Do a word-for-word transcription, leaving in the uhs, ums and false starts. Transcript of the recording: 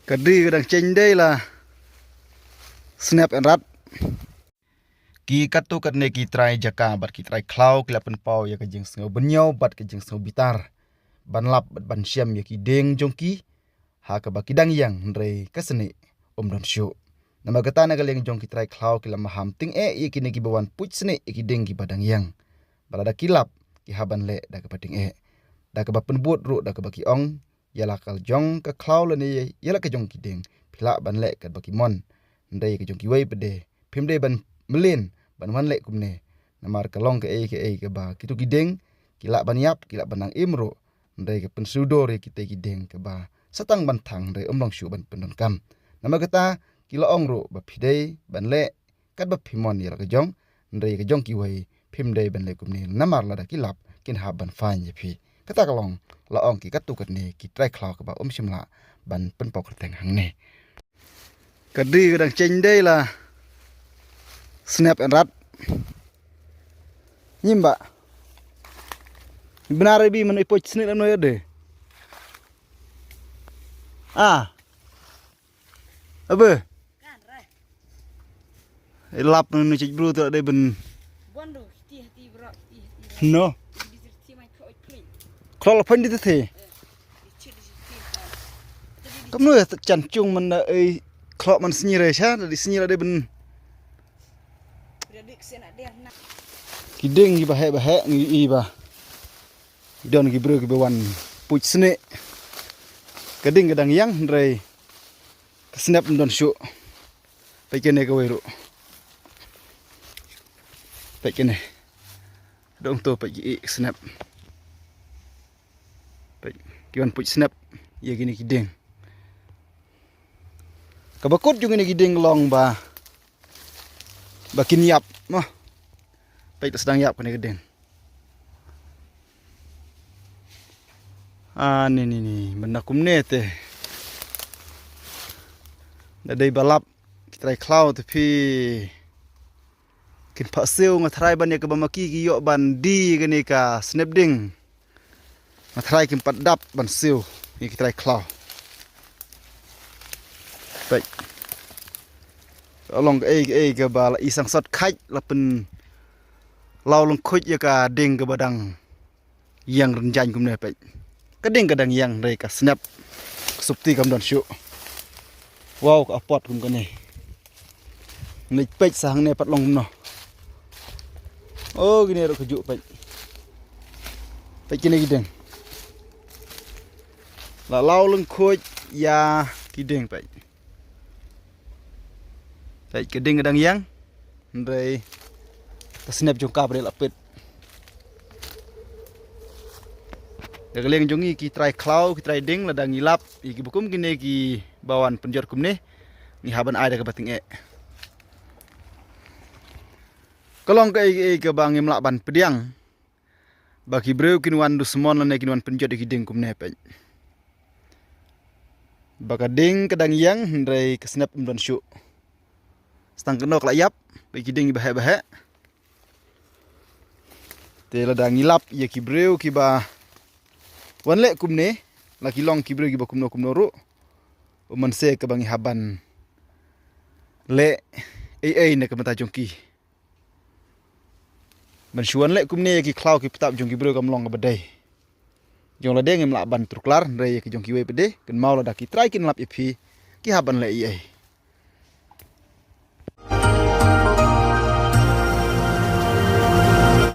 Ka dri ka dang cheng dei la snep en rat. Ki katto katne ki trai jaka bad ki trai khlaw ki la pynpaw ïa ka jingsngew bynñiew bad ka jingsngew bitar ban lap bad ban shem ïa ki dieng jong ki ha kaba ki dang ïeng, hynrei ka snieh um don shuh. Namar kata na ka liang jong ki trai khlaw ki la maham tyngeh ïa kine kiba wan puit snieh ïa ki dieng kiba dang ïeng. Ba lada ki lap, ki hap ban leh da kaba tyngeh, da kaba pynbud ruh, da kaba ki ong, ïa la ka jong ka khlaw lane ïa la ka jong ki dieng, phi lah ban leh katba ki mon. Hynrei ka jong kiwei pat de phim dei ban mlien ban wan leh kumne. Namar ka long kaei kaei kaba kito ki dieng ki lah ban ïap, ki lah ban nang im ruh, hynrei ka pynsudor ïa kita ki dieng kaba sa tang ban thang, hynrei um long shuh ban pyndonkam. Namar kata ki la ong ruh ba phi dei ban leh katba phi mon ïa la ka jong, hynrei ka jong kiwei phim dei ban leh kumne, namar lada ki lap kin hap ban fine ïa phi. Kata ka long, la ong ki katto katne ki trai khlaw kaba um shym lah ban pynpaw kyrteng hangne. Ka dri ka dang cheng dei la snep en rat. Nyim ba. Bna re bi man i poch snieh la no ya de. Ah. Abe. Lap no ni chich bru tu dei ben. No. Khlok la phan di te. Kam no ya chan chung man da ei khlok man snyi re sha, da di snyi la dei ben. Ki dieng kiba heh ba heh ngi i ba. Ki don ki briew kiba wan puch snieh. Ka dieng ka dang ïeng hynrei ka snep ym don shuh. Peit kane kawei ruh. Peit kane. Dong to peit ki i snep. Peit ki wan puch snep ïa kine ki dieng. Kaba kut jong kine ki dieng long ba, ba kin ïap mo. Peit la sdang ïap kane ka dieng. Ah, ni ni ni, mynta kumne te. Da dei ba lap ki trai khlaw te phi. Kin phah siew, nga tharai ban ïa kaba ma ki ki ïoh ban die kane ka snep dieng. Nga tharai kin pat dap ban siew ïa ki trai khlaw. Peit. Ka long kaei kaei kaba la i sangsot khat la pynlaw lyngkhuit ïa ka dieng kaba dang ïeng rynjang kumne peit. Ka dieng ka dang ïeng hynrei ka snep. Ka sopti kam don shuh. Wow, ka apot kum kane. Ngi peit sa hangne pat long kumno. Oh, kine ruh ka juh peit. Peit kine ki dieng. La law lyngkhuit ïa ki dieng peit. Peit ka dieng ka dang ïeng. Hynrei ka snep jong ka ba dei la pit. Da ka liang jong ngi ki trai khlaw, ki trai dieng, lada ngi lap ïa kiba kum kine kiba wan pynjot kumne, ngi hap ban ai da kaba tyngeh. Ka long kaei kaei kaba ngim lah ban pdiang. Ba ki briew kin wan dusmon lane kin wan pynjot ïa ki dieng kumne peit. Ba ka dieng ka dang ïeng hynrei ka snep ym don shuh. Sa tang kano ka la ïap, peit ki dieng kiba heh ba heh. Te lada ngi lap ïa ki briew kiba wan leh kumne, la ki long ki briew kiba kumno kumno ruh. U man se kaba ngi hap ban leh ei ei na ka bynta jong ki. Ban shu wan leh kumne ïa ki khlaw ki btap jong ki briew kam long kaba dei. Jong lade ngim lah ban truklar, hynrei ïa ki jong kiwei pat de, kynmaw lada ki trai kin lap ïa phi, ki hap ban leh ei ei.